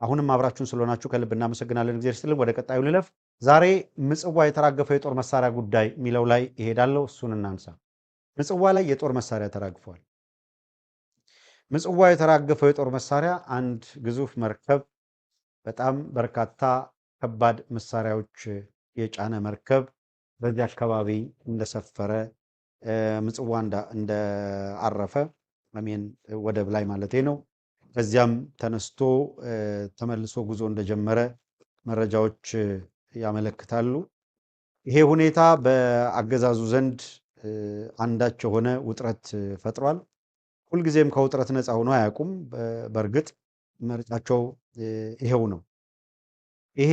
አሁንም አብራችሁን ስለሆናችሁ ከልብ እናመሰግናለን። እግዚአብሔር ይስጥልን። ወደ ቀጣዩ ልለፍ። ዛሬ ምጽዋ የተራገፈው የጦር መሳሪያ ጉዳይ የሚለው ላይ እሄዳለሁ። እሱን እናንሳ። ምጽዋ ላይ የጦር መሳሪያ ተራግፏል። ምጽዋ የተራገፈው የጦር መሳሪያ አንድ ግዙፍ መርከብ፣ በጣም በርካታ ከባድ መሳሪያዎች የጫነ መርከብ በዚህ አካባቢ እንደሰፈረ፣ ምጽዋ እንደአረፈ፣ አሜን ወደብ ላይ ማለቴ ነው። ከዚያም ተነስቶ ተመልሶ ጉዞ እንደጀመረ መረጃዎች ያመለክታሉ። ይሄ ሁኔታ በአገዛዙ ዘንድ አንዳች የሆነ ውጥረት ፈጥሯል። ሁልጊዜም ከውጥረት ነፃ ሆኖ አያውቁም። በእርግጥ ምርጫቸው ይሄው ነው። ይሄ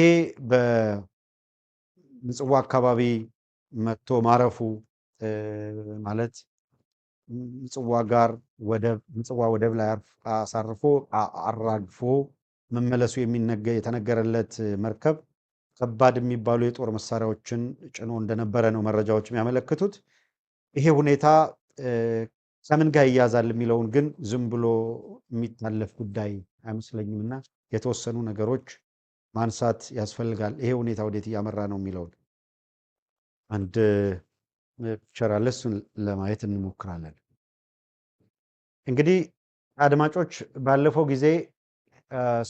በምጽዋ አካባቢ መጥቶ ማረፉ፣ ማለት ምጽዋ ጋር ወደብ፣ ምጽዋ ወደብ ላይ አሳርፎ አራግፎ መመለሱ የተነገረለት መርከብ ከባድ የሚባሉ የጦር መሳሪያዎችን ጭኖ እንደነበረ ነው መረጃዎች የሚያመለክቱት። ይሄ ሁኔታ ከምን ጋር ይያዛል የሚለውን ግን ዝም ብሎ የሚታለፍ ጉዳይ አይመስለኝም እና የተወሰኑ ነገሮች ማንሳት ያስፈልጋል። ይሄ ሁኔታ ወዴት እያመራ ነው የሚለውን አንድ picture አለ፣ እሱን ለማየት እንሞክራለን። እንግዲህ አድማጮች፣ ባለፈው ጊዜ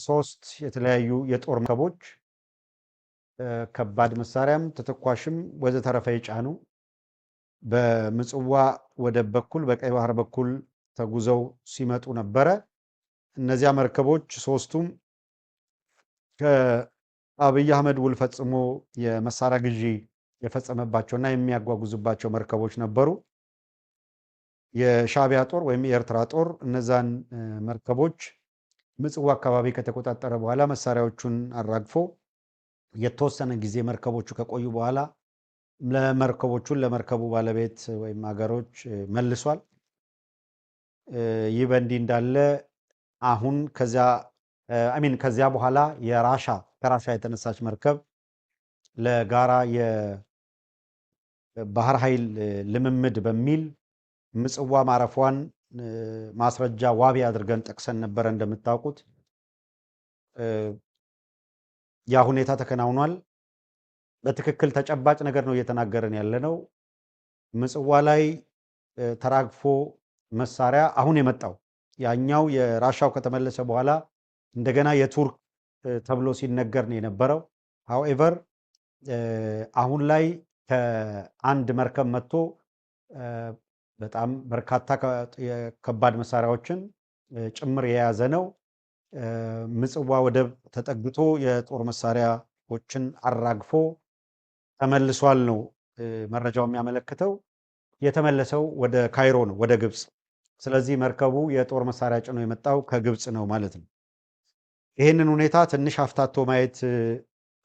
ሶስት የተለያዩ የጦር መርከቦች ከባድ መሳሪያም ተተኳሽም ወዘተረፈ የጫኑ በምጽዋ ወደብ በኩል፣ በቀይ ባህር በኩል ተጉዘው ሲመጡ ነበረ። እነዚያ መርከቦች ሶስቱም ከአብይ አህመድ ውል ፈጽሞ የመሳሪያ ግዢ የፈጸመባቸውና የሚያጓጉዙባቸው መርከቦች ነበሩ። የሻዕቢያ ጦር ወይም የኤርትራ ጦር እነዛን መርከቦች ምጽዋ አካባቢ ከተቆጣጠረ በኋላ መሳሪያዎቹን አራግፎ የተወሰነ ጊዜ መርከቦቹ ከቆዩ በኋላ ለመርከቦቹን ለመርከቡ ባለቤት ወይም ሀገሮች መልሷል። ይህ በእንዲህ እንዳለ አሁን ከዚያ I mean ከዚያ በኋላ ከራሻ የተነሳች መርከብ ለጋራ የባህር ኃይል ልምምድ በሚል ምጽዋ ማረፏን ማስረጃ ዋቢ አድርገን ጠቅሰን ነበረ። እንደምታውቁት ያ ሁኔታ ተከናውኗል። በትክክል ተጨባጭ ነገር ነው እየተናገረን ያለ ነው። ምጽዋ ላይ ተራግፎ መሳሪያ አሁን የመጣው፣ ያኛው የራሻው ከተመለሰ በኋላ እንደገና የቱርክ ተብሎ ሲነገር ነው የነበረው። However አሁን ላይ ከአንድ መርከብ መጥቶ በጣም በርካታ ከባድ መሳሪያዎችን ጭምር የያዘ ነው። ምጽዋ ወደብ ተጠግቶ የጦር መሳሪያዎችን አራግፎ ተመልሷል ነው መረጃው የሚያመለክተው። የተመለሰው ወደ ካይሮ ነው፣ ወደ ግብፅ። ስለዚህ መርከቡ የጦር መሳሪያ ጭኖ የመጣው ከግብፅ ነው ማለት ነው። ይህንን ሁኔታ ትንሽ አፍታቶ ማየት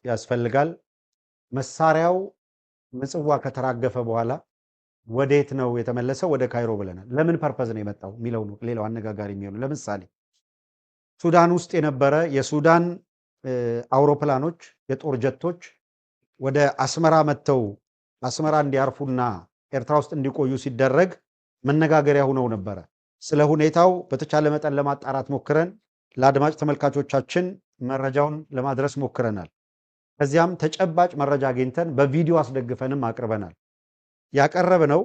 ያስፈልጋል። መሳሪያው ምጽዋ ከተራገፈ በኋላ ወዴት ነው የተመለሰው? ወደ ካይሮ ብለናል። ለምን purpose ነው የመጣው የሚለው ነው ሌላው አነጋጋሪ የሚሆነው። ለምሳሌ ሱዳን ውስጥ የነበረ የሱዳን አውሮፕላኖች፣ የጦር ጀቶች ወደ አስመራ መጥተው አስመራ እንዲያርፉና ኤርትራ ውስጥ እንዲቆዩ ሲደረግ መነጋገሪያ ሆነው ነበረ። ስለ ሁኔታው በተቻለ መጠን ለማጣራት ሞክረን ለአድማጭ ተመልካቾቻችን መረጃውን ለማድረስ ሞክረናል። ከዚያም ተጨባጭ መረጃ አግኝተን በቪዲዮ አስደግፈንም አቅርበናል። ያቀረብነው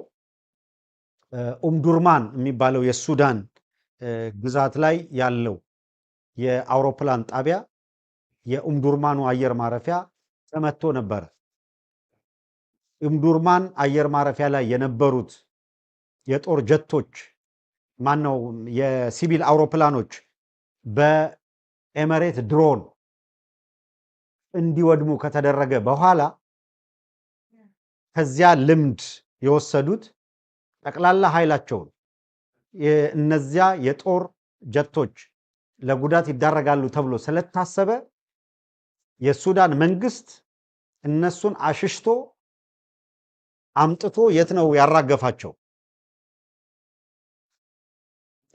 ኡምዱርማን የሚባለው የሱዳን ግዛት ላይ ያለው የአውሮፕላን ጣቢያ፣ የኡምዱርማኑ አየር ማረፊያ ተመቶ ነበረ። ኡምዱርማን አየር ማረፊያ ላይ የነበሩት የጦር ጀቶች፣ ማነው የሲቪል አውሮፕላኖች በኤመሬት ድሮን እንዲወድሙ ከተደረገ በኋላ ከዚያ ልምድ የወሰዱት ጠቅላላ ኃይላቸውን እነዚያ የጦር ጀቶች ለጉዳት ይዳረጋሉ ተብሎ ስለታሰበ የሱዳን መንግስት እነሱን አሽሽቶ አምጥቶ የት ነው ያራገፋቸው?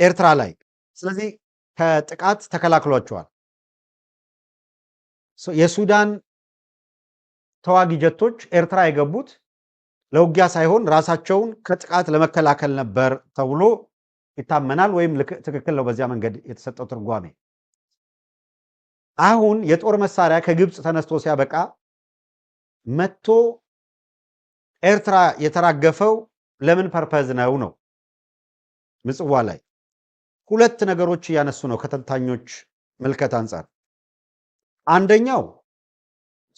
ኤርትራ ላይ። ስለዚህ ከጥቃት ተከላክሏቸዋል። የሱዳን ተዋጊ ጀቶች ኤርትራ የገቡት ለውጊያ ሳይሆን ራሳቸውን ከጥቃት ለመከላከል ነበር ተብሎ ይታመናል፣ ወይም ትክክል ነው በዚያ መንገድ የተሰጠው ትርጓሜ። አሁን የጦር መሳሪያ ከግብፅ ተነስቶ ሲያበቃ መጥቶ ኤርትራ የተራገፈው ለምን purpose ነው ነው? ምጽዋ ላይ ሁለት ነገሮች እያነሱ ነው ከተንታኞች ምልከት አንጻር። አንደኛው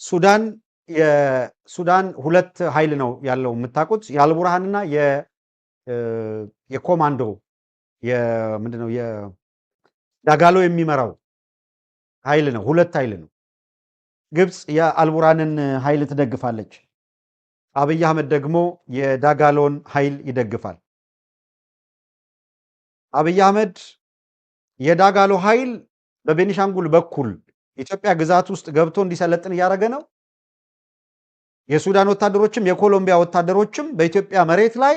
ሱዳን፣ የሱዳን ሁለት ኃይል ነው ያለው የምታውቁት፣ የአልቡርሃንና የኮማንዶ፣ ምንድነው፣ ዳጋሎ የሚመራው ኃይል ነው። ሁለት ኃይል ነው። ግብፅ የአልቡርሃንን ኃይል ትደግፋለች። አብይ አህመድ ደግሞ የዳጋሎን ኃይል ይደግፋል። አብይ አህመድ የዳጋሎ ኃይል በቤኒሻንጉል በኩል ኢትዮጵያ ግዛት ውስጥ ገብቶ እንዲሰለጥን እያደረገ ነው። የሱዳን ወታደሮችም የኮሎምቢያ ወታደሮችም በኢትዮጵያ መሬት ላይ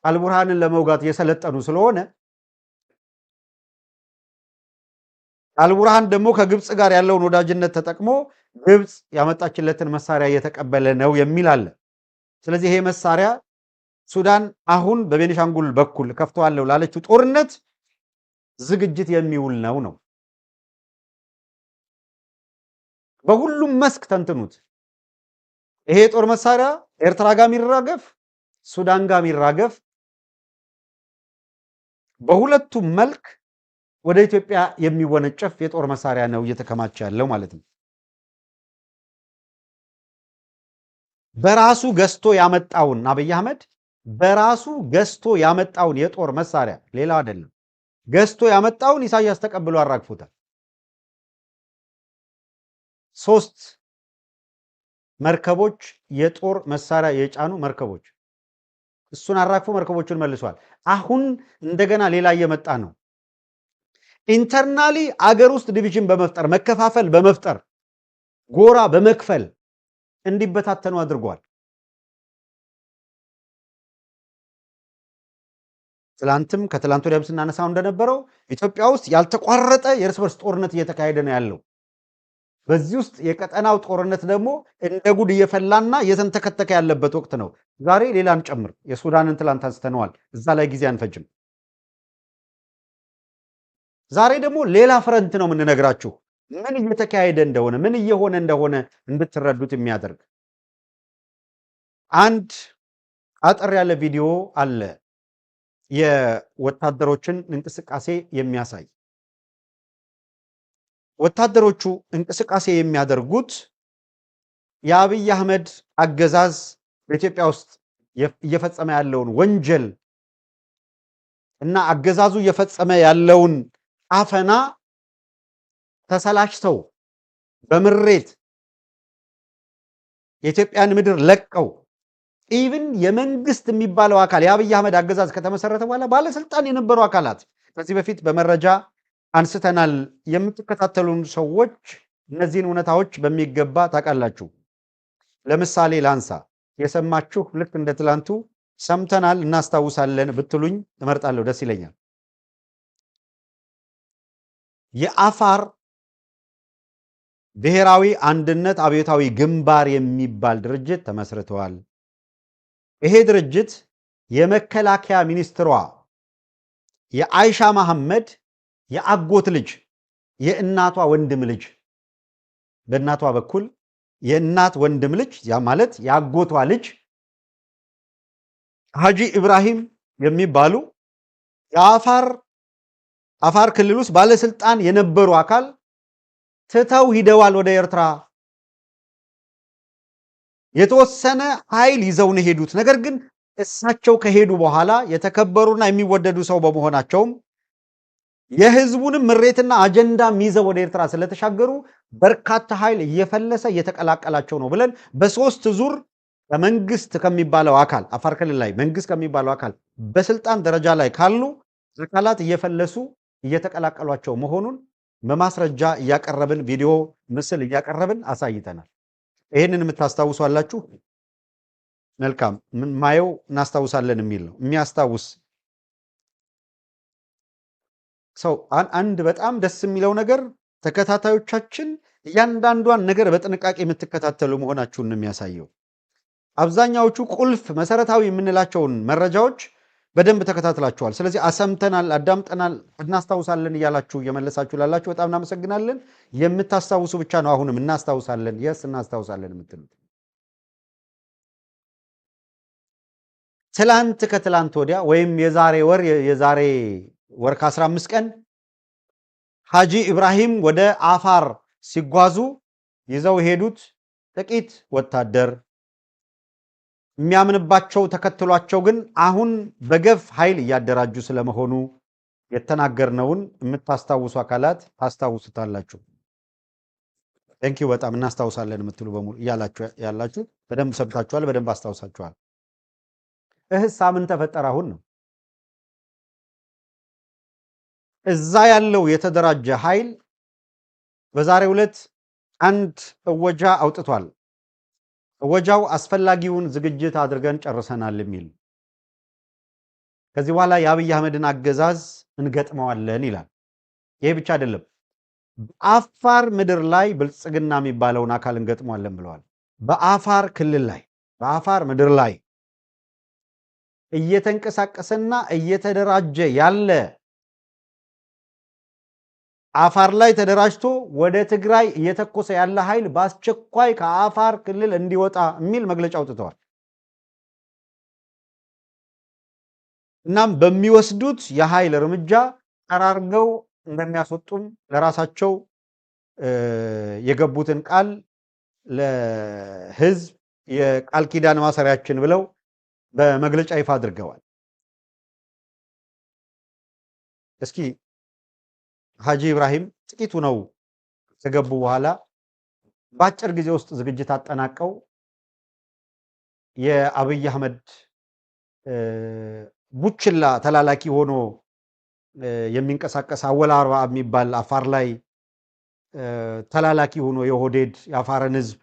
አልቡርሃንን ለመውጋት እየሰለጠኑ ስለሆነ፣ አልቡርሃን ደግሞ ከግብፅ ጋር ያለውን ወዳጅነት ተጠቅሞ ግብፅ ያመጣችለትን መሳሪያ እየተቀበለ ነው የሚል አለ። ስለዚህ ይሄ መሳሪያ ሱዳን አሁን በቤኒሻንጉል በኩል ከፍተዋለሁ ላለችው ጦርነት ዝግጅት የሚውል ነው ነው። በሁሉም መስክ ተንትኑት። ይሄ የጦር መሳሪያ ኤርትራ ጋር የሚራገፍ፣ ሱዳን ጋር የሚራገፍ፣ በሁለቱም መልክ ወደ ኢትዮጵያ የሚወነጨፍ የጦር መሳሪያ ነው እየተከማቸ ያለው ማለት ነው። በራሱ ገዝቶ ያመጣውን፣ አብይ አህመድ በራሱ ገዝቶ ያመጣውን የጦር መሳሪያ፣ ሌላው አይደለም፣ ገዝቶ ያመጣውን ኢሳያስ ተቀብሎ አራግፎታል። ሶስት መርከቦች፣ የጦር መሳሪያ የጫኑ መርከቦች፣ እሱን አራግፎ መርከቦቹን መልሷል። አሁን እንደገና ሌላ እየመጣ ነው። Internally አገር ውስጥ division በመፍጠር፣ መከፋፈል በመፍጠር፣ ጎራ በመክፈል እንዲበታተኑ አድርጓል። ትላንትም ከትላንት ወዲያም ስናነሳው እንደነበረው ኢትዮጵያ ውስጥ ያልተቋረጠ የእርስ በርስ ጦርነት እየተካሄደ ነው ያለው። በዚህ ውስጥ የቀጠናው ጦርነት ደግሞ እንደ ጉድ እየፈላና እየተንተከተከ ያለበት ወቅት ነው። ዛሬ ሌላን ጨምር፣ የሱዳንን ትላንት አንስተነዋል። እዛ ላይ ጊዜ አንፈጅም። ዛሬ ደግሞ ሌላ front ነው የምንነግራችሁ፣ ምን እየተካሄደ እንደሆነ፣ ምን እየሆነ እንደሆነ እንድትረዱት የሚያደርግ አንድ አጠር ያለ ቪዲዮ አለ፣ የወታደሮችን እንቅስቃሴ የሚያሳይ። ወታደሮቹ እንቅስቃሴ የሚያደርጉት የአብይ አህመድ አገዛዝ በኢትዮጵያ ውስጥ እየፈጸመ ያለውን ወንጀል እና አገዛዙ እየፈጸመ ያለውን አፈና ተሰላችተው፣ በምሬት የኢትዮጵያን ምድር ለቀው፣ even የመንግስት የሚባለው አካል፣ የአብይ አህመድ አገዛዝ ከተመሰረተ በኋላ ባለስልጣን የነበሩ አካላት፣ ከዚህ በፊት በመረጃ አንስተናል። የምትከታተሉን ሰዎች እነዚህን እውነታዎች በሚገባ ታውቃላችሁ። ለምሳሌ ላንሳ። የሰማችሁ ልክ እንደ ትላንቱ ሰምተናል እናስታውሳለን ብትሉኝ እመርጣለሁ፣ ደስ ይለኛል። የአፋር ብሔራዊ አንድነት አብዮታዊ ግንባር የሚባል ድርጅት ተመስርተዋል። ይሄ ድርጅት የመከላከያ ሚኒስትሯ የአይሻ መሐመድ የአጎት ልጅ፣ የእናቷ ወንድም ልጅ፣ በእናቷ በኩል የእናት ወንድም ልጅ፣ ያ ማለት የአጎቷ ልጅ ሀጂ ኢብራሂም የሚባሉ የአፋር አፋር ክልል ውስጥ ባለስልጣን የነበሩ አካል ትተው ሂደዋል ወደ ኤርትራ። የተወሰነ ኃይል ይዘው ነው የሄዱት። ነገር ግን እሳቸው ከሄዱ በኋላ የተከበሩና የሚወደዱ ሰው በመሆናቸውም የህዝቡንም ምሬትና አጀንዳም ይዘው ወደ ኤርትራ ስለተሻገሩ በርካታ ኃይል እየፈለሰ እየተቀላቀላቸው ነው ብለን በሶስት ዙር ከመንግስት ከሚባለው አካል፣ አፋር ክልል ላይ መንግስት ከሚባለው አካል በስልጣን ደረጃ ላይ ካሉ አካላት እየፈለሱ እየተቀላቀሏቸው መሆኑን በማስረጃ እያቀረብን፣ ቪዲዮ ምስል እያቀረብን አሳይተናል። ይህንን የምታስታውሱ አላችሁ? መልካም፣ ማየው እናስታውሳለን የሚል ነው። የሚያስታውስ ሰው፣ አንድ በጣም ደስ የሚለው ነገር ተከታታዮቻችን እያንዳንዷን ነገር በጥንቃቄ የምትከታተሉ መሆናችሁን ነው የሚያሳየው። አብዛኛዎቹ ቁልፍ መሰረታዊ የምንላቸውን መረጃዎች በደንብ ተከታትላችኋል። ስለዚህ አሰምተናል፣ አዳምጠናል፣ እናስታውሳለን እያላችሁ እየመለሳችሁ ላላችሁ በጣም እናመሰግናለን። የምታስታውሱ ብቻ ነው አሁንም እናስታውሳለን፣ yes እናስታውሳለን የምትሉት። ትላንት ከትላንት ወዲያ ወይም የዛሬ ወር የዛሬ ወር ከ15 ቀን ሐጂ ኢብራሂም ወደ አፋር ሲጓዙ ይዘው የሄዱት ጥቂት ወታደር የሚያምንባቸው ተከትሏቸው ግን አሁን በገፍ ኃይል እያደራጁ ስለመሆኑ የተናገርነውን የምታስታውሱ አካላት ታስታውሱታላችሁ። Thank you በጣም እናስታውሳለን የምትሉ በሙሉ እያላችሁ ያላችሁ በደንብ ሰምታችኋል፣ በደንብ አስታውሳችኋል። እህሳ ምን ተፈጠረ? አሁን ነው እዛ ያለው የተደራጀ ኃይል በዛሬው ዕለት አንድ እወጃ አውጥቷል። እወጃው አስፈላጊውን ዝግጅት አድርገን ጨርሰናል የሚል፣ ከዚህ በኋላ የአብይ አህመድን አገዛዝ እንገጥመዋለን ይላል። ይሄ ብቻ አይደለም፣ በአፋር ምድር ላይ ብልጽግና የሚባለውን አካል እንገጥመዋለን ብለዋል። በአፋር ክልል ላይ በአፋር ምድር ላይ እየተንቀሳቀሰና እየተደራጀ ያለ፣ አፋር ላይ ተደራጅቶ ወደ ትግራይ እየተኮሰ ያለ ኃይል በአስቸኳይ ከአፋር ክልል እንዲወጣ የሚል መግለጫ አውጥተዋል። እናም በሚወስዱት የኃይል እርምጃ ጠራርገው እንደሚያስወጡም ለራሳቸው የገቡትን ቃል ለሕዝብ የቃል ኪዳን ማሰሪያችን ብለው በመግለጫ ይፋ አድርገዋል። እስኪ ሐጂ ኢብራሂም ጥቂቱ ነው ከገቡ በኋላ በአጭር ጊዜ ውስጥ ዝግጅት አጠናቀው የአብይ አህመድ ቡችላ ተላላኪ ሆኖ የሚንቀሳቀስ አወል አርባ የሚባል አፋር ላይ ተላላኪ ሆኖ የኦህዴድ የአፋርን ህዝብ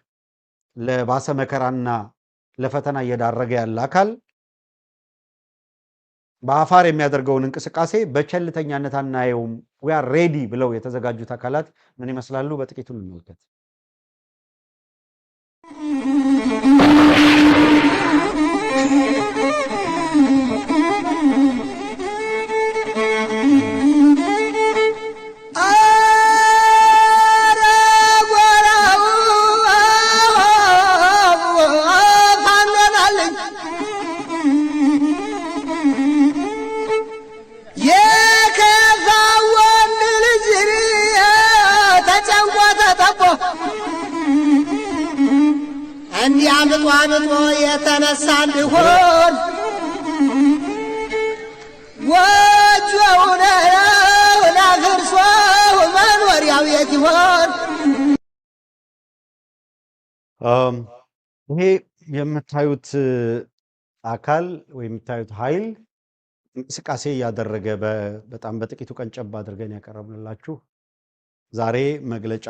ለባሰ መከራና ለፈተና እየዳረገ ያለ አካል በአፋር የሚያደርገውን እንቅስቃሴ በቸልተኛነት አናየውም፣ we are ready ብለው የተዘጋጁት አካላት ምን ይመስላሉ? በጥቂቱ እንመልከት። እንዲህ አምጦ አምጦ የተነሳ እንዲሆን ጎጆውን አፍርሶ መኖሪያው የት ይሆን? ይሄ የምታዩት አካል ወይ የምታዩት ኃይል እንቅስቃሴ እያደረገ በጣም በጥቂቱ ቀንጨብ አድርገን ያቀረብንላችሁ ዛሬ መግለጫ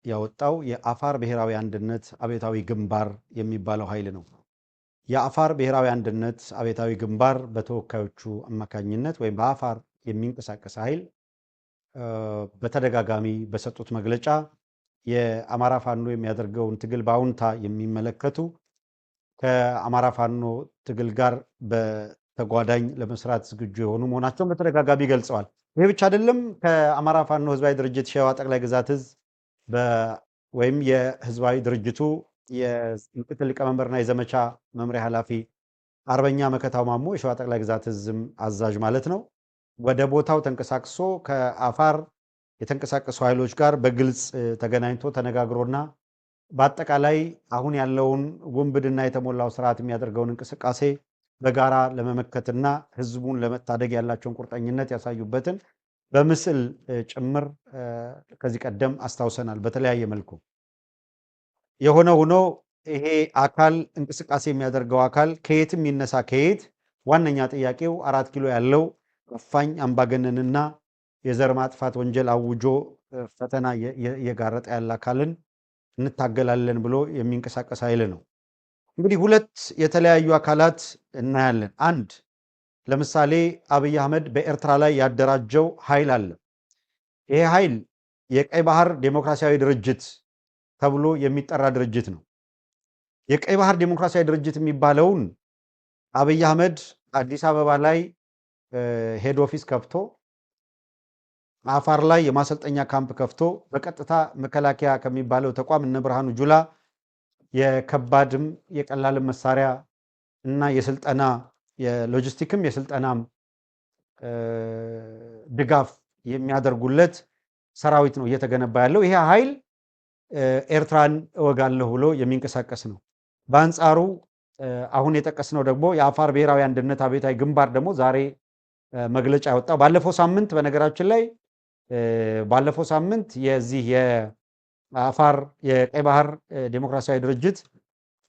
ያወጣው የአፋር ብሔራዊ አንድነት አብዮታዊ ግንባር የሚባለው ኃይል ነው። የአፋር ብሔራዊ አንድነት አብዮታዊ ግንባር በተወካዮቹ አማካኝነት ወይም በአፋር የሚንቀሳቀስ ኃይል በተደጋጋሚ በሰጡት መግለጫ የአማራ ፋኖ የሚያደርገውን ትግል በአዎንታ የሚመለከቱ፣ ከአማራ ፋኖ ትግል ጋር በተጓዳኝ ለመስራት ዝግጁ የሆኑ መሆናቸውን በተደጋጋሚ ገልጸዋል። ይህ ብቻ አይደለም። ከአማራ ፋኖ ህዝባዊ ድርጅት ሸዋ ጠቅላይ ግዛት እዝ ወይም የህዝባዊ ድርጅቱ የምክትል ሊቀመንበርና የዘመቻ መምሪያ ኃላፊ አርበኛ መከታው ማሞ፣ የሸዋ ጠቅላይ ግዛት እዝም አዛዥ ማለት ነው፣ ወደ ቦታው ተንቀሳቅሶ ከአፋር የተንቀሳቀሱ ኃይሎች ጋር በግልጽ ተገናኝቶ ተነጋግሮና በአጠቃላይ አሁን ያለውን ውንብድና የተሞላው ስርዓት የሚያደርገውን እንቅስቃሴ በጋራ ለመመከትና ህዝቡን ለመታደግ ያላቸውን ቁርጠኝነት ያሳዩበትን በምስል ጭምር ከዚህ ቀደም አስታውሰናል። በተለያየ መልኩ የሆነ ሆኖ ይሄ አካል እንቅስቃሴ የሚያደርገው አካል ከየትም ይነሳ ከየት ዋነኛ ጥያቄው 4 ኪሎ ያለው አፋኝ አምባገነንና የዘር ማጥፋት ወንጀል አውጆ ፈተና እየጋረጠ ያለ አካልን እንታገላለን ብሎ የሚንቀሳቀስ ኃይል ነው። እንግዲህ ሁለት የተለያዩ አካላት እናያለን። አንድ ለምሳሌ አብይ አህመድ በኤርትራ ላይ ያደራጀው ኃይል አለ። ይሄ ኃይል የቀይ ባህር ዴሞክራሲያዊ ድርጅት ተብሎ የሚጠራ ድርጅት ነው። የቀይ ባህር ዴሞክራሲያዊ ድርጅት የሚባለውን አብይ አህመድ አዲስ አበባ ላይ Head office ከፍቶ፣ አፋር ላይ የማሰልጠኛ ካምፕ ከፍቶ፣ በቀጥታ መከላከያ ከሚባለው ተቋም እነ ብርሃኑ ጁላ የከባድም የቀላልም መሳሪያ እና የስልጠና የሎጂስቲክም የስልጠናም ድጋፍ የሚያደርጉለት ሰራዊት ነው እየተገነባ ያለው። ይሄ ኃይል ኤርትራን እወጋለሁ ብሎ የሚንቀሳቀስ ነው። በአንጻሩ አሁን የጠቀስነው ደግሞ የአፋር ብሔራዊ አንድነት አብዮታዊ ግንባር ደግሞ ዛሬ መግለጫ ያወጣው ባለፈው ሳምንት፣ በነገራችን ላይ ባለፈው ሳምንት የዚህ የአፋር የቀይ ባህር ዴሞክራሲያዊ ድርጅት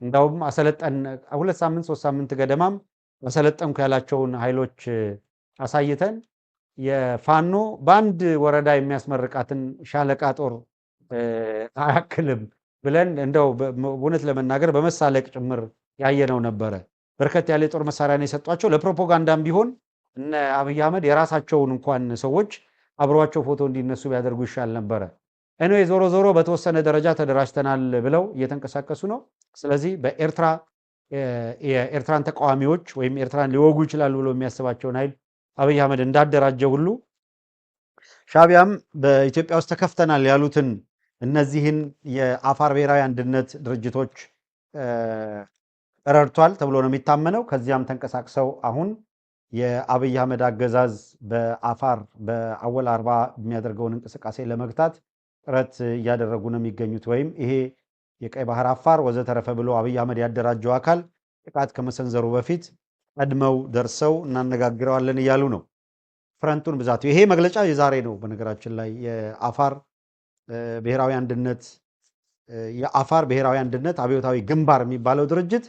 እንዳውም አሰለጠን 2 ሳምንት 3 ሳምንት ገደማም አሰለጠንኩ ያላቸውን ኃይሎች አሳይተን የፋኖ በአንድ ወረዳ የሚያስመርቃትን ሻለቃ ጦር አያክልም ብለን እንደው እውነት ለመናገር በመሳለቅ ጭምር ያየነው ነበረ። በርከት ያለ የጦር መሳሪያ ነው የሰጧቸው። ለፕሮፓጋንዳም ቢሆን እነ አብይ አህመድ የራሳቸውን እንኳን ሰዎች አብረዋቸው ፎቶ እንዲነሱ ቢያደርጉ ይሻል ነበረ። እኔ ዞሮ ዞሮ በተወሰነ ደረጃ ተደራጅተናል ብለው እየተንቀሳቀሱ ነው። ስለዚህ በኤርትራ የኤርትራን ተቃዋሚዎች ወይም ኤርትራን ሊወጉ ይችላሉ ብሎ የሚያስባቸውን ኃይል አብይ አህመድ እንዳደራጀ ሁሉ ሻዕቢያም በኢትዮጵያ ውስጥ ተከፍተናል ያሉትን እነዚህን የአፋር ብሔራዊ አንድነት ድርጅቶች ረድቷል ተብሎ ነው የሚታመነው። ከዚያም ተንቀሳቅሰው አሁን የአብይ አህመድ አገዛዝ በአፋር በአወል አርባ የሚያደርገውን እንቅስቃሴ ለመግታት ጥረት እያደረጉ ነው የሚገኙት። ወይም ይሄ የቀይ ባህር አፋር ወዘተረፈ ብሎ አብይ አህመድ ያደራጀው አካል ጥቃት ከመሰንዘሩ በፊት ቀድመው ደርሰው እናነጋግረዋለን እያሉ ነው። Front ኡን ብዛት ይሄ መግለጫ የዛሬ ነው። በነገራችን ላይ ብሔራዊ አንድነት የአፋር ብሔራዊ አንድነት አብዮታዊ ግንባር የሚባለው ድርጅት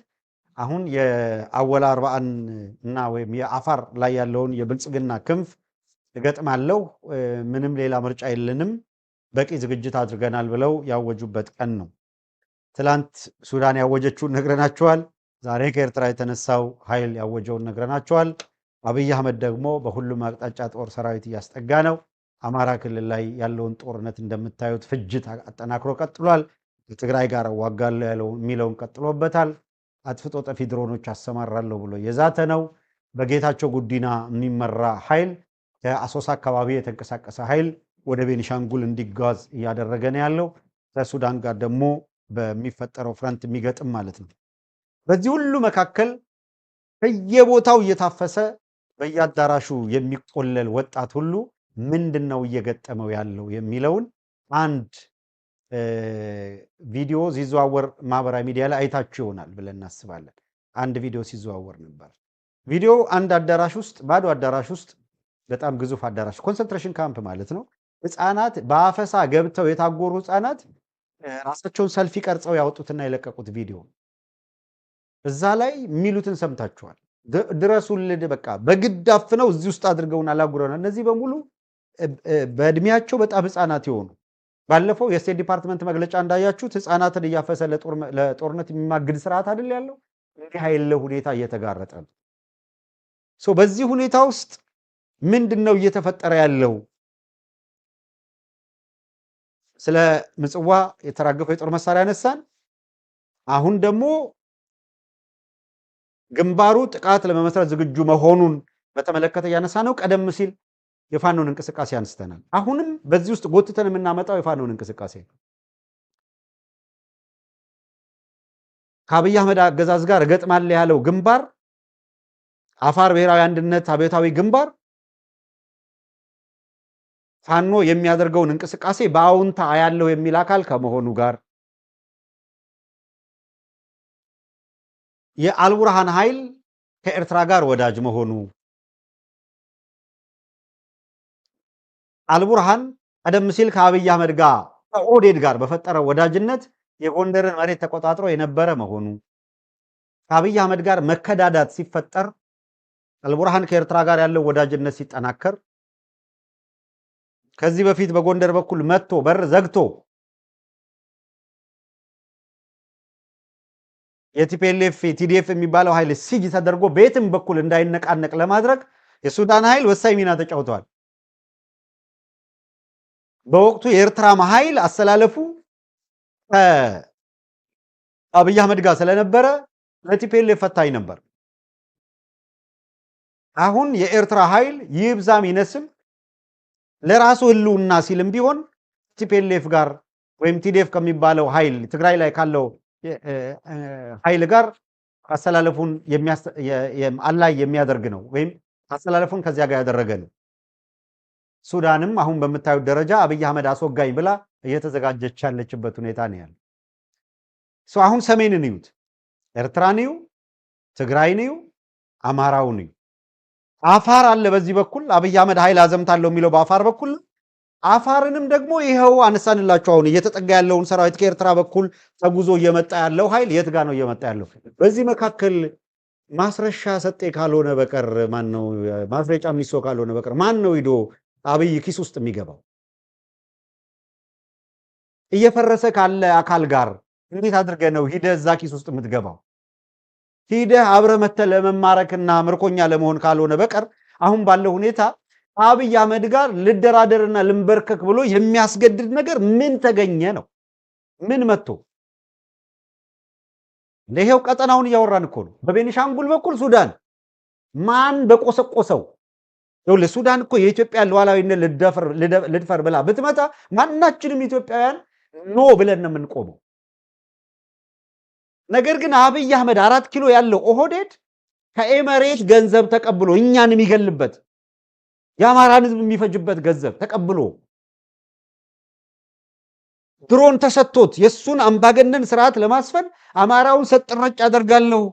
አሁን የአወል አርባአን እና ወይም የአፋር ላይ ያለውን የብልጽግና ክንፍ እገጥማለሁ፣ ምንም ሌላ ምርጫ የለንም፣ በቂ ዝግጅት አድርገናል ብለው ያወጁበት ቀን ነው። ትላንት ሱዳን ያወጀችውን ነግረናቸዋል። ዛሬ ከኤርትራ የተነሳው ኃይል ያወጀውን ነግረናቸዋል። አብይ አህመድ ደግሞ በሁሉም አቅጣጫ ጦር ሰራዊት እያስጠጋ ነው። አማራ ክልል ላይ ያለውን ጦርነት እንደምታዩት ፍጅት አጠናክሮ ቀጥሏል። ከትግራይ ጋር እዋጋለሁ ያለው የሚለውን ቀጥሎበታል። አጥፍቶ ጠፊ ድሮኖች አሰማራለሁ ብሎ የዛተ ነው። በጌታቸው ጉዲና የሚመራ ኃይል ከአሶሳ አካባቢ የተንቀሳቀሰ ኃይል ወደ ቤኒሻንጉል እንዲጓዝ እያደረገ ነው ያለው። ከሱዳን ጋር ደግሞ በሚፈጠረው front የሚገጥም ማለት ነው። በዚህ ሁሉ መካከል በየቦታው እየታፈሰ በየአዳራሹ የሚቆለል ወጣት ሁሉ ምንድን ነው እየገጠመው ያለው የሚለውን አንድ ቪዲዮ ሲዘዋወር ማህበራዊ ሚዲያ ላይ አይታችሁ ይሆናል ብለን እናስባለን። አንድ ቪዲዮ ሲዘዋወር ነበር። ቪዲዮ አንድ አዳራሽ ውስጥ፣ ባዶ አዳራሽ ውስጥ፣ በጣም ግዙፍ አዳራሽ፣ concentration camp ማለት ነው። ህፃናት በአፈሳ ገብተው የታጎሩ ህፃናት ራሳቸውን ሰልፊ ቀርጸው ያወጡትና የለቀቁት ቪዲዮ፣ እዛ ላይ የሚሉትን ሰምታችኋል። ድረሱልን፣ በቃ በግድ አፍነው እዚህ ውስጥ አድርገውን አላጉረናል። እነዚህ በሙሉ በእድሜያቸው በጣም ህፃናት የሆኑ፣ ባለፈው የ State Department መግለጫ እንዳያችሁት ህፃናትን እያፈሰ ለጦርነት የሚማግድ ስርዓት አይደል ያለው? እንዲህ ያለ ሁኔታ እየተጋረጠ ነው። በዚህ ሁኔታ ውስጥ ምንድን ነው እየተፈጠረ ያለው? ስለ ምጽዋ የተራገፈው የጦር መሳሪያ ያነሳን። አሁን ደግሞ ግንባሩ ጥቃት ለመመስረት ዝግጁ መሆኑን በተመለከተ እያነሳ ነው። ቀደም ሲል የፋኖን እንቅስቃሴ አንስተናል። አሁንም በዚህ ውስጥ ጎትተን የምናመጣው የፋኖን እንቅስቃሴ ነው። ከአብይ አህመድ አገዛዝ ጋር እገጥማለሁ ያለው ግንባር አፋር ብሔራዊ አንድነት አብዮታዊ ግንባር ፋኖ የሚያደርገውን እንቅስቃሴ በአዎንታ አያለው የሚል አካል ከመሆኑ ጋር፣ የአልቡርሃን ኃይል ከኤርትራ ጋር ወዳጅ መሆኑ፣ አልቡርሃን ቀደም ሲል ከአብይ አህመድ ጋር ከኦህዴድ ጋር በፈጠረው ወዳጅነት የጎንደርን መሬት ተቆጣጥሮ የነበረ መሆኑ፣ ከአብይ አህመድ ጋር መከዳዳት ሲፈጠር አልቡርሃን ከኤርትራ ጋር ያለው ወዳጅነት ሲጠናከር፣ ከዚህ በፊት በጎንደር በኩል መጥቶ በር ዘግቶ የ TPLF TDF የሚባለው ኃይል siege ተደርጎ በየትም በኩል እንዳይነቃነቅ ለማድረግ የሱዳን ኃይል ወሳኝ ሚና ተጫውተዋል። በወቅቱ የኤርትራም ኃይል አሰላለፉ ከአብይ አህመድ ጋር ስለነበረ ለ TPLF ፈታኝ ነበር። አሁን የኤርትራ ኃይል ይብዛም ይነስም ለራሱ ህልውና ሲልም ቢሆን TPLF ጋር ወይም TDF ከሚባለው ኃይል ትግራይ ላይ ካለው ኃይል ጋር አሰላለፉን አላይ የሚያደርግ ነው፣ ወይም አሰላለፉን ከዚያ ጋር ያደረገ ነው። ሱዳንም አሁን በምታዩት ደረጃ አብይ አህመድ አስወጋኝ ብላ እየተዘጋጀች ያለችበት ሁኔታ ነው ያለው። አሁን ሰሜንን እዩት፣ ኤርትራን እዩ፣ ትግራይን እዩ፣ አማራውን እዩ። አፋር አለ በዚህ በኩል አብይ አህመድ ኃይል አዘምታለሁ የሚለው በአፋር በኩል። አፋርንም ደግሞ ይኸው አነሳንላችሁ። አሁን እየተጠጋ ያለውን ሰራዊት ከኤርትራ በኩል ተጉዞ እየመጣ ያለው ኃይል የት ጋር ነው እየመጣ ያለው? በዚህ መካከል ማስረሻ ሰጤ ካልሆነ በቀር ማን ነው? ማስረጫ ሚሶ ካልሆነ በቀር ማን ነው ሂዶ አብይ ኪስ ውስጥ የሚገባው? እየፈረሰ ካለ አካል ጋር እንዴት አድርገህ ነው ሂደህ እዛ ኪስ ውስጥ የምትገባው? ሂደህ አብረህ መተህ ለመማረክና ምርኮኛ ለመሆን ካልሆነ በቀር አሁን ባለው ሁኔታ አብይ አህመድ ጋር ልደራደርና ልንበርከክ ብሎ የሚያስገድድ ነገር ምን ተገኘ ነው? ምን መጥቶ? ይሄው ቀጠናውን እያወራን እኮ ነው። በቤኒሻንጉል በኩል ሱዳን ማን በቆሰቆሰው? ይኸውልህ ሱዳን እኮ የኢትዮጵያ ሉዓላዊነት ልድፈር ብላ ብትመጣ ማናችንም ኢትዮጵያውያን no ብለን ነው የምንቆመው። ነገር ግን አብይ አህመድ 4 ኪሎ ያለው ኦህዴድ ከኤመሬት ገንዘብ ተቀብሎ እኛን የሚገልበት የአማራን ሕዝብ የሚፈጅበት ገንዘብ ተቀብሎ ድሮን ተሰጥቶት የሱን አምባገነን ስርዓት ለማስፈን አማራውን ሰጥረጭ አደርጋለሁ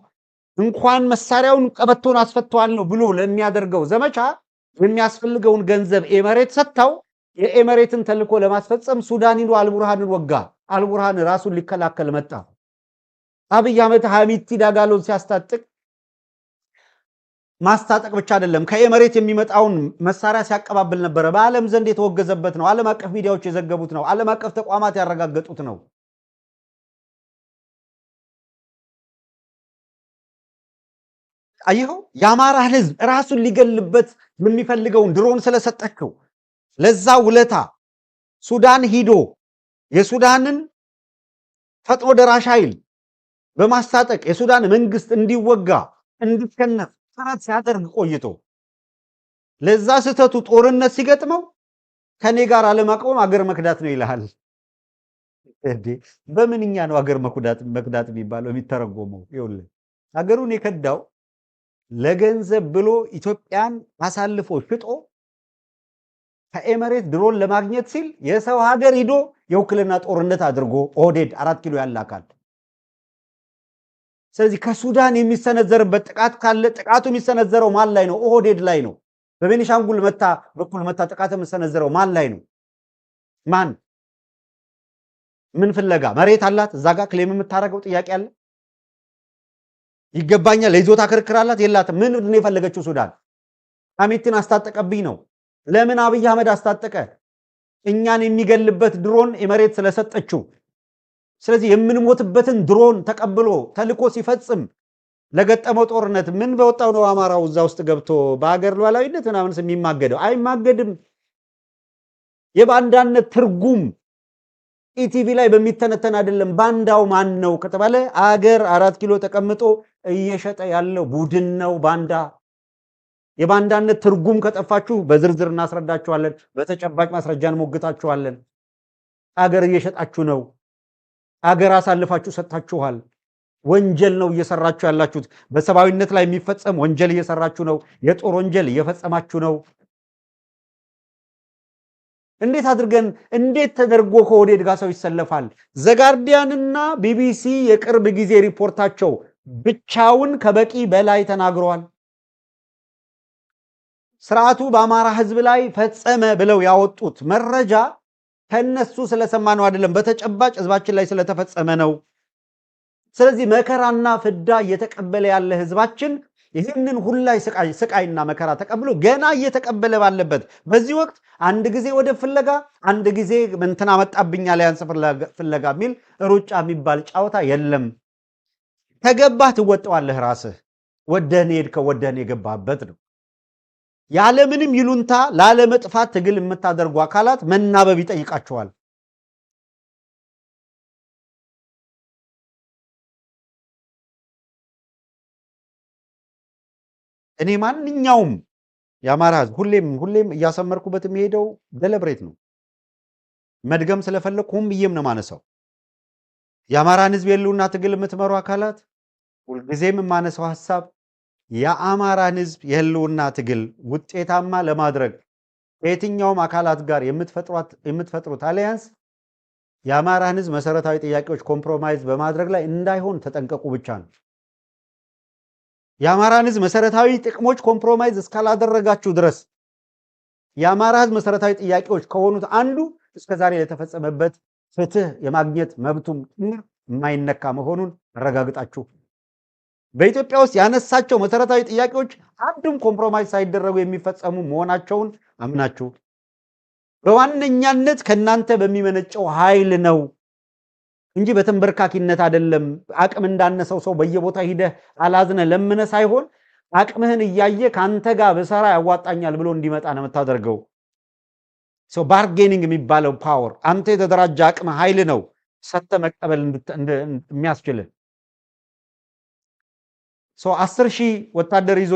እንኳን መሳሪያውን ቀበቶን አስፈተዋለሁ ብሎ ለሚያደርገው ዘመቻ የሚያስፈልገውን ገንዘብ ኤመሬት ሰጥተው የኤመሬትን ተልዕኮ ለማስፈጸም ሱዳን ሂዶ አልቡርሃንን ወጋ። አልቡርሃን ራሱን ሊከላከል መጣ። አብይ አህመድ ሐሚቲ ዳጋሎን ሲያስታጥቅ ማስታጠቅ ብቻ አይደለም፣ ከኤመሬት የሚመጣውን መሳሪያ ሲያቀባብል ነበረ። በዓለም ዘንድ የተወገዘበት ነው። ዓለም አቀፍ ሚዲያዎች የዘገቡት ነው። ዓለም አቀፍ ተቋማት ያረጋገጡት ነው። አየኸው፣ የአማራ ህዝብ ራሱን ሊገልበት የሚፈልገውን ድሮን ስለሰጠችው ለዛ ውለታ ሱዳን ሂዶ የሱዳንን ፈጥኖ ደራሽ ኃይል በማስታጠቅ የሱዳን መንግስት እንዲወጋ እንዲሸነፍ ጥረት ሲያደርግ ቆይቶ ለዛ ስህተቱ ጦርነት ሲገጥመው ከኔ ጋር አለማቆም አገር መክዳት ነው ይልሃል። እንዴ በምንኛ ነው አገር መክዳት የሚባለው የሚተረጎመው? ይኸውልህ አገሩን የከዳው ለገንዘብ ብሎ ኢትዮጵያን አሳልፎ ሽጦ ከኤመሬት ድሮን ለማግኘት ሲል የሰው ሀገር ሂዶ የውክልና ጦርነት አድርጎ ኦህዴድ 4 ኪሎ ያለ አካል። ስለዚህ ከሱዳን የሚሰነዘርበት ጥቃት ካለ ጥቃቱ የሚሰነዘረው ማን ላይ ነው? ኦህዴድ ላይ ነው። በቤኒሻንጉል መታ በኩል መታ ጥቃት የሚሰነዘረው ማን ላይ ነው? ማን ምን ፍለጋ መሬት አላት እዛ ጋር ክሌም የምታደርገው ጥያቄ አለ። ይገባኛል ለይዞታ ክርክር አላት የላትም? ምን ነው የፈለገችው ሱዳን? ሐሚትን አስታጠቀብኝ ነው። ለምን አብይ አህመድ አስታጠቀ? እኛን የሚገልበት ድሮን ኤመሬት ስለሰጠችው። ስለዚህ የምንሞትበትን ድሮን ተቀብሎ ተልኮ ሲፈጽም ለገጠመው ጦርነት ምን በወጣው ነው አማራው እዛ ውስጥ ገብቶ በሀገር ሉዓላዊነት ምናምን የሚማገደው? አይማገድም። የባንዳነት ትርጉም ኢቲቪ ላይ በሚተነተን አይደለም። ባንዳው ማን ነው ከተባለ አገር 4 ኪሎ ተቀምጦ እየሸጠ ያለው ቡድን ነው ባንዳ። የባንዳነት ትርጉም ከጠፋችሁ በዝርዝር እናስረዳችኋለን። በተጨባጭ ማስረጃ እንሞግታችኋለን። አገር እየሸጣችሁ ነው። አገር አሳልፋችሁ ሰጥታችኋል። ወንጀል ነው እየሰራችሁ ያላችሁት። በሰብአዊነት ላይ የሚፈጸም ወንጀል እየሰራችሁ ነው። የጦር ወንጀል እየፈጸማችሁ ነው። እንዴት አድርገን እንዴት ተደርጎ ከኦህዴድ ጋር ሰው ይሰለፋል? ዘጋርዲያንና ቢቢሲ የቅርብ ጊዜ ሪፖርታቸው ብቻውን ከበቂ በላይ ተናግረዋል። ስርዓቱ በአማራ ሕዝብ ላይ ፈጸመ ብለው ያወጡት መረጃ ከነሱ ስለሰማነው አይደለም፣ በተጨባጭ ሕዝባችን ላይ ስለተፈጸመ ነው። ስለዚህ መከራና ፍዳ እየተቀበለ ያለ ሕዝባችን ይህንን ሁላይ ስቃይና መከራ ተቀብሎ ገና እየተቀበለ ባለበት በዚህ ወቅት አንድ ጊዜ ወደብ ፍለጋ፣ አንድ ጊዜ እንትና መጣብኝ አሊያንስ ፍለጋ የሚል ሩጫ የሚባል ጨዋታ የለም። ከገባህ ትወጣዋለህ ራስህ። ወደህን የሄድከው ወደህን የገባህበት ነው። ያለምንም ይሉንታ ላለመጥፋት ትግል የምታደርጉ አካላት መናበብ ይጠይቃቸዋል። እኔ ማንኛውም የአማራ ህዝብ ሁሌም ሁሌም እያሰመርኩበት የሚሄደው deliberate ነው። መድገም ስለፈለግኩ ሁም ብዬም ነው ማነሳው። የአማራን ህዝብ የህልውና ትግል የምትመሩ አካላት ሁልጊዜም የማነሳው ሀሳብ የአማራን ህዝብ የህልውና ትግል ውጤታማ ለማድረግ ከየትኛውም አካላት ጋር የምትፈጥሩት alliance የአማራን ህዝብ መሰረታዊ ጥያቄዎች compromise በማድረግ ላይ እንዳይሆን ተጠንቀቁ ብቻ ነው። የአማራን ህዝብ መሰረታዊ ጥቅሞች compromise እስካላደረጋችሁ ድረስ የአማራ ህዝብ መሰረታዊ ጥያቄዎች ከሆኑት አንዱ እስከዛሬ ለተፈጸመበት ፍትህ የማግኘት መብቱም ጭምር የማይነካ መሆኑን አረጋግጣችሁ በኢትዮጵያ ውስጥ ያነሳቸው መሰረታዊ ጥያቄዎች አንዱም compromise ሳይደረጉ የሚፈጸሙ መሆናቸውን አምናችሁ በዋነኛነት ከናንተ በሚመነጨው ኃይል ነው እንጂ በተንበርካኪነት አይደለም። አቅም እንዳነሰው ሰው በየቦታ ሂደህ አላዝነ ለምነ ሳይሆን አቅምህን እያየ ካንተ ጋር በሰራ ያዋጣኛል ብሎ እንዲመጣ ነው የምታደርገው። So bargaining የሚባለው power አንተ የተደራጀ አቅም ኃይል ነው ሰጥተህ መቀበል የሚያስችልህ። So 10,000 ወታደር ይዞ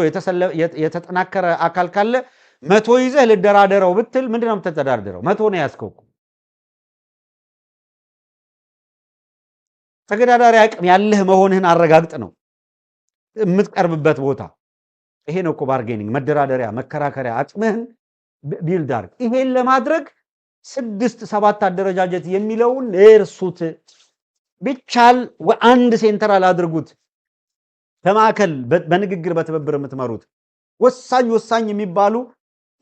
የተጠናከረ አካል ካለ 100 ይዘህ ልደራደረው ብትል ምንድነው የምትደራደረው? 100 ነው ያዝከው። ተገዳዳሪ አቅም ያለህ መሆንህን አረጋግጥ ነው የምትቀርብበት ቦታ። ይሄ ነው እኮ bargaining፣ መደራደሪያ፣ መከራከሪያ አቅምህን build አድርግ። ይሄን ለማድረግ 6 7 አደረጃጀት የሚለውን እርሱት። ቢቻል አንድ central አድርጉት። ከማዕከል በንግግር በትብብር የምትመሩት ወሳኝ ወሳኝ የሚባሉ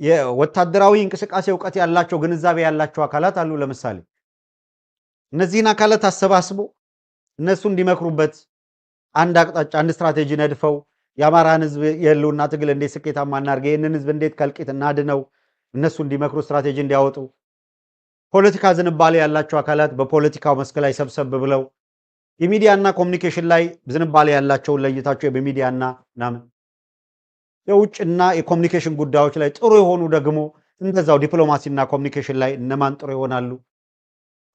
የወታደራዊ እንቅስቃሴ እውቀት ያላቸው ግንዛቤ ያላቸው አካላት አሉ። ለምሳሌ እነዚህን አካላት አሰባስቦ እነሱ እንዲመክሩበት አንድ አቅጣጫ አንድ ስትራቴጂ ነድፈው የአማራን ህዝብ የህልውና ትግል እንዴት ስኬታማ እናድርግ፣ ይህንን ህዝብ እንዴት ከእልቂት እናድነው፣ እነሱ እንዲመክሩ ስትራቴጂ እንዲያወጡ፣ ፖለቲካ ዝንባሌ ያላቸው አካላት በፖለቲካው መስክ ላይ ሰብሰብ ብለው የሚዲያና communication ላይ ዝንባሌ ያላቸውን ለይታቸው በሚዲያና ምናምን የውጭና የ communication ጉዳዮች ላይ ጥሩ የሆኑ ደግሞ እንደዛው ዲፕሎማሲና communication ላይ እነማን ጥሩ ይሆናሉ።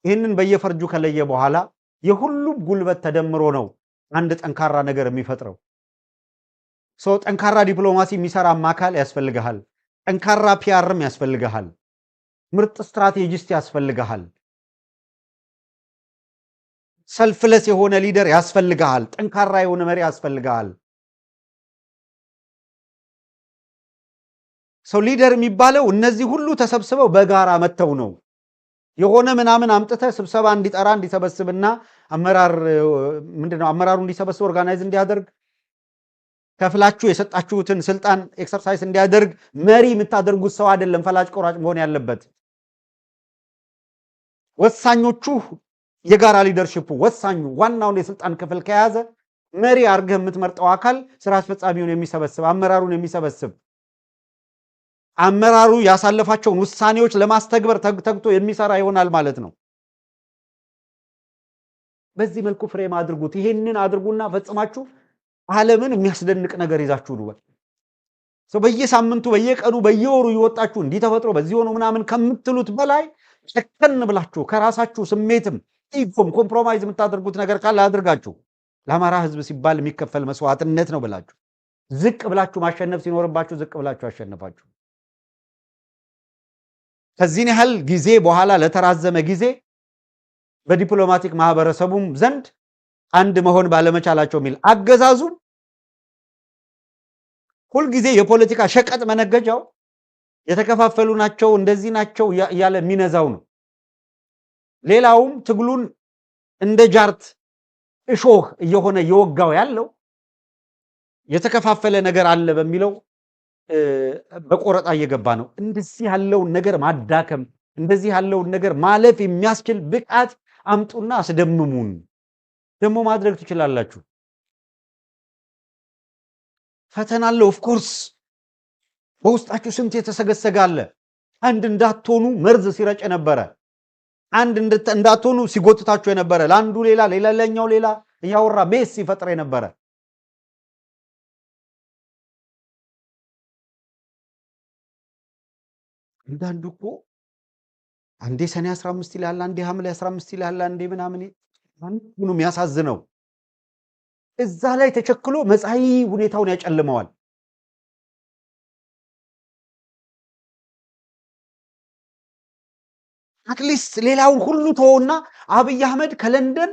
ይህንን በየፈርጁ ከለየ በኋላ የሁሉም ጉልበት ተደምሮ ነው አንድ ጠንካራ ነገር የሚፈጥረው። So ጠንካራ ዲፕሎማሲ የሚሰራ አካል ያስፈልግሃል። ጠንካራ PR ም ያስፈልግሃል። ምርጥ strategist ያስፈልግሃል። Selfless የሆነ leader ያስፈልግሃል። ጠንካራ የሆነ መሪ ያስፈልግሃል። So leader የሚባለው እነዚህ ሁሉ ተሰብስበው በጋራ መተው ነው። የሆነ ምናምን አምጥተህ ስብሰባ እንዲጠራ እንዲሰበስብና አመራር ምንድነው አመራሩ እንዲሰበስብ organize እንዲያደርግ ከፍላችሁ የሰጣችሁትን ስልጣን exercise እንዲያደርግ መሪ የምታደርጉት ሰው አይደለም ፈላጭ ቆራጭ መሆን ያለበት። ወሳኞቹ የጋራ leadership ኡ ወሳኙ ዋናውን የስልጣን ክፍል ከያዘ መሪ አድርገህ የምትመርጠው አካል ስራ አስፈጻሚውን የሚሰበስብ አመራሩን የሚሰበስብ አመራሩ ያሳለፋቸውን ውሳኔዎች ለማስተግበር ተግቶ የሚሰራ ይሆናል ማለት ነው። በዚህ መልኩ frame አድርጉት። ይሄንን አድርጉና ፈጽማችሁ ዓለምን የሚያስደንቅ ነገር ይዛችሁ ነው። በየሳምንቱ በየቀኑ በየወሩ ይወጣችሁ እንዲህ ተፈጥሮ በዚህ ሆኖ ምናምን ከምትሉት በላይ ጨከን ብላችሁ ከራሳችሁ ስሜትም ego ም compromise የምታደርጉት ነገር ካለ አድርጋችሁ ለአማራ ሕዝብ ሲባል የሚከፈል መስዋዕትነት ነው ብላችሁ ዝቅ ብላችሁ ማሸነፍ ሲኖርባችሁ ዝቅ ብላችሁ አሸነፋችሁ። ከዚህን ያህል ጊዜ በኋላ ለተራዘመ ጊዜ በዲፕሎማቲክ ማህበረሰቡም ዘንድ አንድ መሆን ባለመቻላቸው የሚል አገዛዙም ሁልጊዜ የፖለቲካ ሸቀጥ መነገጃው የተከፋፈሉ ናቸው እንደዚህ ናቸው እያለ የሚነዛው ነው። ሌላውም ትግሉን እንደ ጃርት እሾህ እየሆነ እየወጋው ያለው የተከፋፈለ ነገር አለ በሚለው በቆረጣ እየገባ ነው። እንደዚህ ያለውን ነገር ማዳከም፣ እንደዚህ ያለውን ነገር ማለፍ የሚያስችል ብቃት አምጡና አስደምሙን። ደግሞ ማድረግ ትችላላችሁ። ፈተና አለ። Of course በውስጣችሁ ስንት የተሰገሰገ አለ። አንድ እንዳትሆኑ መርዝ ሲረጭ የነበረ፣ አንድ እንዳትሆኑ ሲጎትታችሁ የነበረ፣ ለአንዱ ሌላ ሌላኛው ሌላ እያወራ mess ሲፈጥር የነበረ አንዳንዱ እኮ አንዴ ሰኔ 15 ይላል፣ አንዴ ሐምሌ 15 ይላል፣ አንዴ ምናምን። አንዱ ነው የሚያሳዝነው። እዛ ላይ ተቸክሎ መጻኢ ሁኔታውን ያጨልመዋል። At least ሌላውን ሁሉ ተወውና አብይ አህመድ ከለንደን